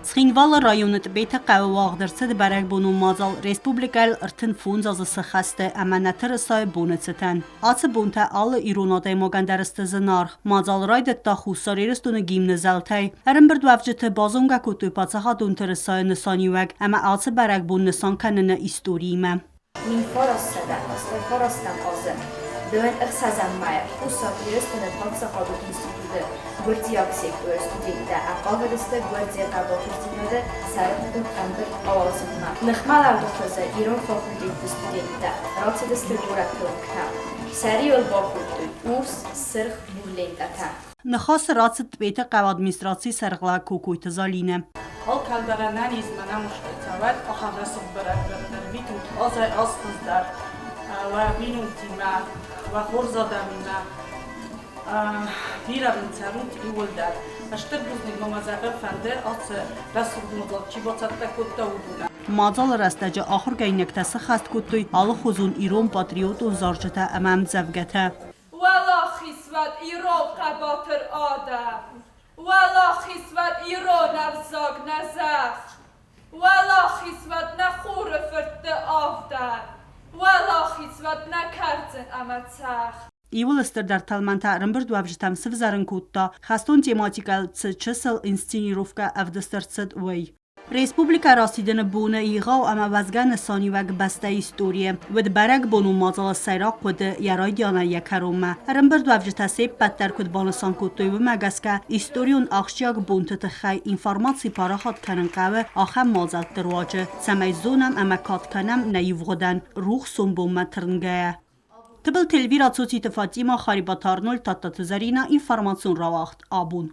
Цхинвалы районы Тъбеты хъӕуы уагъд ӕрцыд бӕрӕгбонон мадзал республикӕйыл 35 азы сыхӕсты ӕмӕ нӕ тырысайы боны цытӕн. Ацы бонтӕ алы ирон адӕймагӕн дӕр сты зынаргъ. Мадзал райдыдта Хуссар Ирыстоны гимны зӕлтӕй. Ӕрӕмбырдуӕвджыты базонгӕ кодтой паддзахадон тырысайы нысаниуӕг ӕмӕ ацы бӕрӕгбон нысан кӕныны историимӕ. 1989 азы 26 майы Хуссар Ирыстоны паддзахадон институты гуырдзиаг секторы студенттӕ ӕрхъавыдысты гуырдзиаг хъӕбатырдзинады сӕраппонд ӕмбырд ауадзынмӕ. Ныхмӕлӕуды хуызы ирон факультетты студенттӕ рацыдысты горӕты уынгтӕм. Сӕ риуыл бакодтой урс, сырх, бур лентӕтӕ. Ныхасы рацыд Тъбеты хъӕуы администрацийы сӕргълӕг Кокойты Залинӕ. Алкӕддӕр ӕнӕнизмӕ нӕ мустӕй ахӕм рӕсугъд бӕрӕгбӕттӕ рвитут азӕй-аз хуыздӕр уӕ бинонтимӕ, уӕ хорз адӕмимӕ. Бирӕ мын цӕрут иууылдӕр. Стыр бузныг ма мӕ зӕгъын фӕнды, ацы рӕсугъд мадзал чи бацӕттӕ кодта, уыдонӕн. Мадзалы рӕстӕджы ахуыргӕнинӕгтӕ сыххӕст кодтой алыхуызон ирон патриотон зарджытӕ ӕмӕ ӕмдзӕвгӕтӕ. Уӕлахиз уӕд ирон хъӕбатыр адӕм! Уӕлахиз уӕд ирон ӕвзаг нӕ зӕхх! Уӕлахиз уӕд нӕ хуры фыртты авдӕн! Уӕлахиз уӕд нӕ кӕрдзын ӕмӕ цӕхх! Иууыл стырдӕр тӕлмӕнтӕ ӕрӕмбырдуӕвджытӕм сывзӕрын кодта, хӕстон тематикӕйыл цы чысыл инсценировкӕ ӕвдыст ӕрцыд, уый. Республикӕ расидыны боны егъау ӕмӕ уӕзгӕ нысаниуӕг бӕстӕйы историйы уыд бӕрӕгбонон мадзалы сӕйраг хъуыды йӕ райдианӕй йӕ кӕронмӕ. Ӕрӕмбырдуӕвджытӕ се ппӕт дӕр куыд банысан кодтой, уымӕ гӕсгӕ историон ахсджиаг бонты тыххӕй информаци парахат кӕнын хъӕуы ахӕм мадзӕлтты руаджы, цӕмӕй зонӕм ӕмӕ кад кӕнӕм нӕ ивгъуыдӕн, рухс сомбонмӕ тырнгӕйӕ. Тыбылты Эльвира, Цоциты Фатимӕ, Харибаты Арнольд, Тадтаты Зӕринӕ, информацион рауагъд абон.